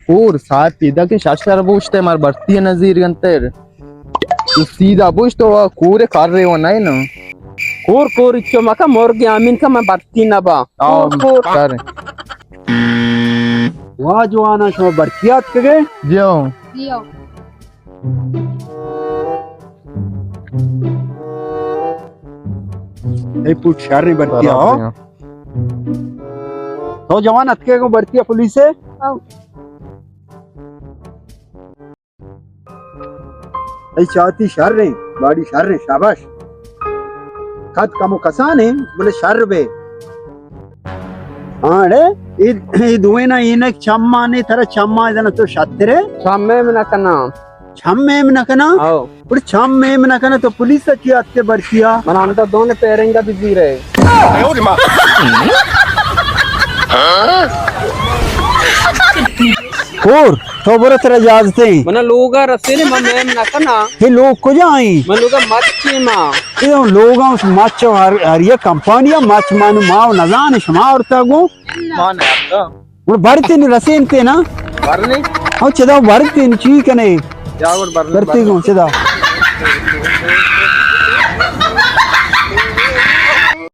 کور ساعت پیدا کہ شش سر بوشتے مار برتی نزیر گنتر۔ تو سیدھا بوش تو کور کر رہے ہو نہیں نا۔ کور کور چو مکا مرگ آمین کا میں برتی نہ با۔ آؤ، کور کور۔ کر۔ واہ جوانا شما برتی آتکگے؟ جی ہاں۔ جی ہاں۔ اے پوت شر برتی آؤ۔ تو جوان اتکے گو برتی پولیس ہے؟ آؤ۔ اے چاتی شر ہیں، باڑی شر ہیں، شاباش۔ قد کم و کسان ہیں، بلے شر بے۔ ہاں، اڑے، اے، اے دوئے نا اینک چمانے ترا چمانے دنا تو شترے۔ چمے من کنا۔ چمے من کنا؟ آؤ۔ پر چمے من کنا تو پولیس کی آتے برتیا۔ من ہم تو دون پیرنگا بزیرے۔ کور، تو برو ترا اجازت ہے۔ منا لوگا رسینے، من میم نہ کنا۔ یہ لوگ کجا ہیں؟ من لوگا مچی ما۔ یہ لوگا اس مچ ہر، ہر یہ کمپانی مچ مانو ماو نزان شما اور تا گو۔ مان ہے آپ کا۔ گڑ برتین رسینتے نا؟ برنے؟ ہاں، چدا برتین چی کنے؟ یا گڑ برنے، برتے برنے۔ گو، چدا۔